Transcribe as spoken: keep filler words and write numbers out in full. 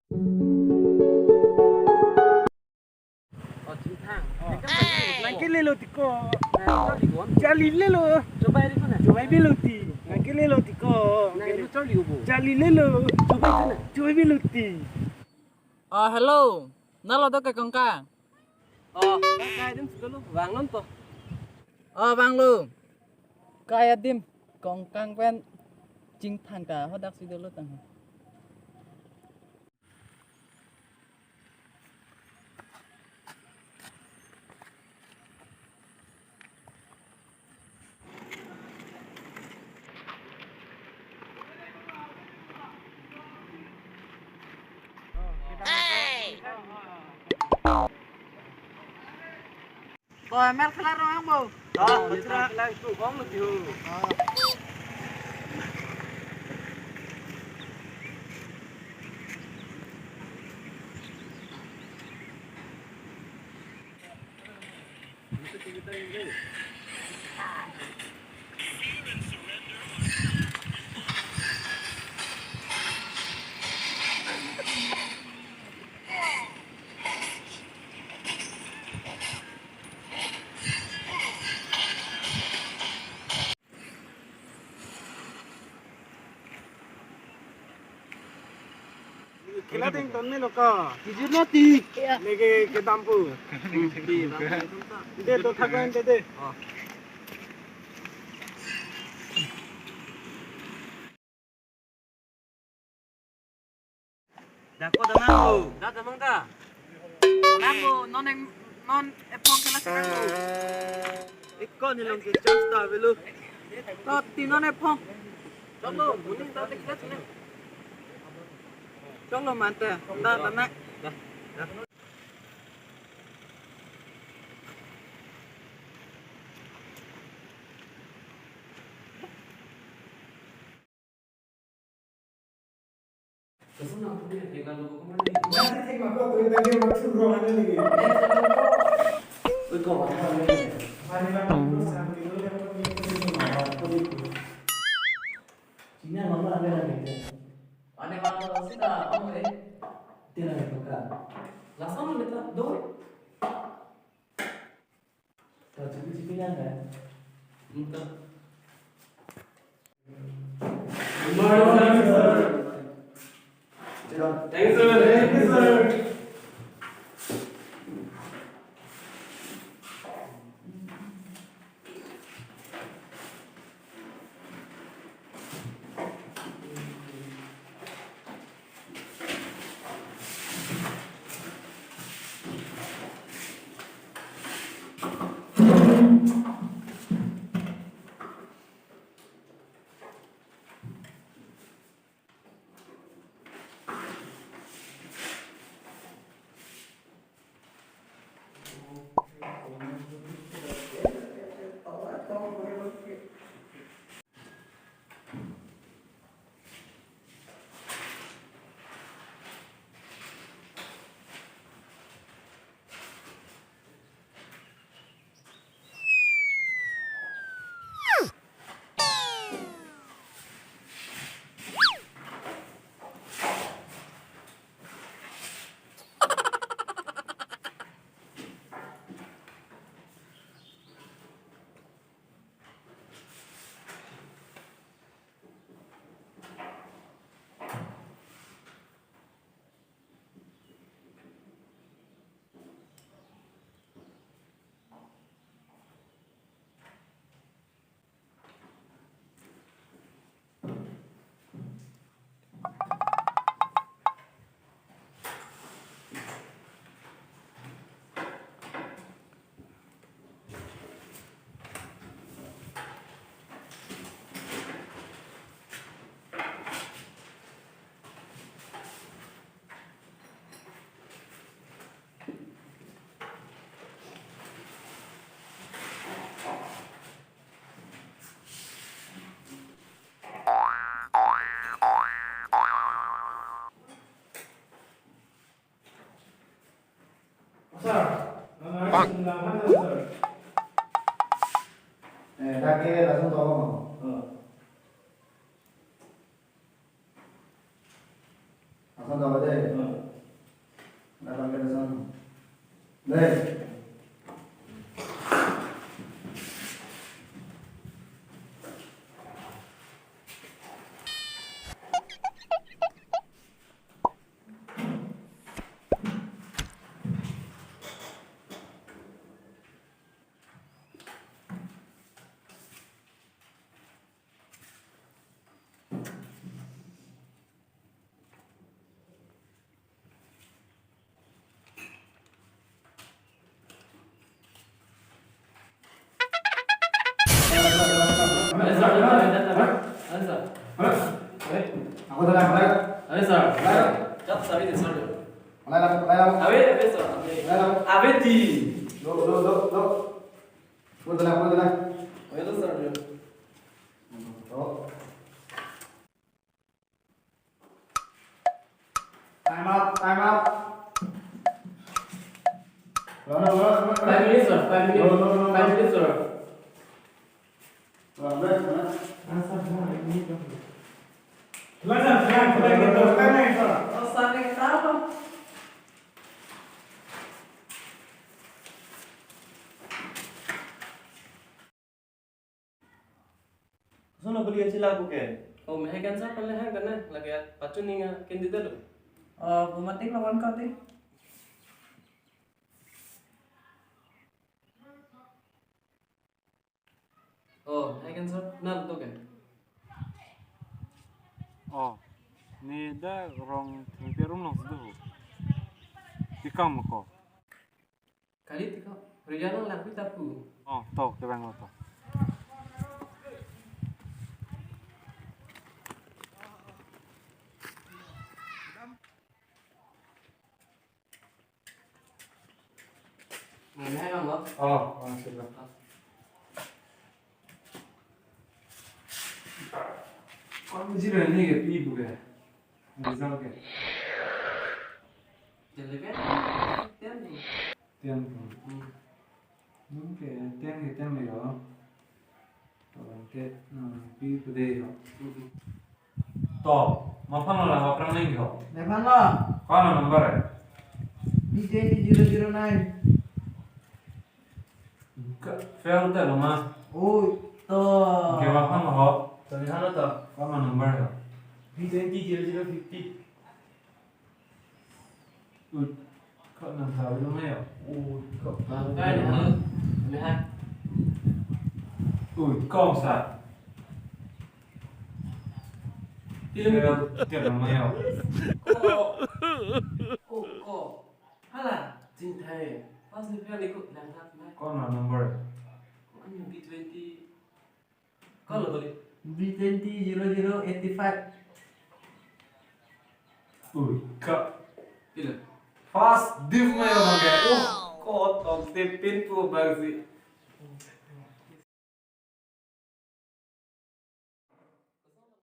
Oh, Chingthang. Oh. Nangkelelo ti ko. Nangkelelo ti ko. Charlilo. Chobai di ko na. Chobai belo ti. Nangkelelo ti ko. Nang itu Charli ubo. Charlilo. Chobai ko na. Chobai belo ti. Oh, hello. Nalo do ke kongkang. Oh, kai adim si dolo. Vangnon to. Oh, vanglo. Kai adim kongkang pen Chingthang ta hadak si dolo tang. Bo, M L khelar rong bo. Ah, oh, khelar tu kong lo tiu. Ah. Khela ding ton melo ko. Kijut lo ti. Lege kedam pu. Ti, bang. De, do thak ko ante de. Oh. Da ko damang lo. Da damang da. Damang lo, non eng, non ephong kelas damang lo. Ikko ni long ke chance ta avelo. To ti non ephong. Choklo, muni ta te kelas ne. Choklo mante, da damang. Da. Da. Ane mama sita amo eh. Tira ni buka. Langsung kita doi. Kalau cipi-cipi nang kan? Muka. Good morning, sir. Thank you, sir. Thank you, sir. Sir, nang sir. Eh, dak ke langsung tolong. Oh. Asal Tama dei. Dalam kena sang. Dei. Halo, sir. Halo. Halo, sir. Halo. Chat sabi dei, sir. Halo, halo, halo. Ave, ave, sir. Halo. Ave di. Do, do, do, do. Pura, pura, pura. Halo, sir. Oh. Time up, time up. Run, run, run, run. Five minutes, sir. Five minutes. No, no, no, no. Five minutes, sir. Run, run, run. Run, sir, run, run, run. Khula, sir, khula, khula, khula, khula, sir. Oh, sir, ne khula. Koson guli kachelak ke? Oh, mehai cancer pen le hang kana lagi ya, pachun ninga kin dei lo. Oh, bumatik lawan kau ti. Oh, mehai cancer nal to ke? Oh, ne dak rong thengpi arum along si do. Tikam ko. Kali ti ko, Ria nang langpi ta pu. Oh, to, kevang lo to. Nang hai lang lo. Oh, oh, sip lo. Ko-an jira ne kepi pu ke? Result ke? Jale ke? Ten. Ten. Hmm. Hmm, ke ten ke ten lo. To, ke, hmm, pi pu dei lo. Hmm. To, ma aphan lo la aphrang nang ho. Ne aphan lo? Ko-an number hai? B twenty zero zero nine. Ka, fail ta lo ma? Oh, to. Ke ma aphan lo ho? To, ne aphan lo to. Ko-an number ho? B twenty zero zero fifty. Ui, ko-an nang sabi lo ma ho? Ui, ko. Bang, bang, halo. Lihat. Ui, ko sa. Film. Fail ta lo ma ho? Ko. Ko, ko. Hala, jing thai. Pas ni pia ni ko lang hat na. Ko-an number? Ko-an B twenty. Ko lo toli. B twenty zero zero eighty five. Ui, ka. Pilo? First div ma ho bang ke. Uh, ko tongte pin pu bang si.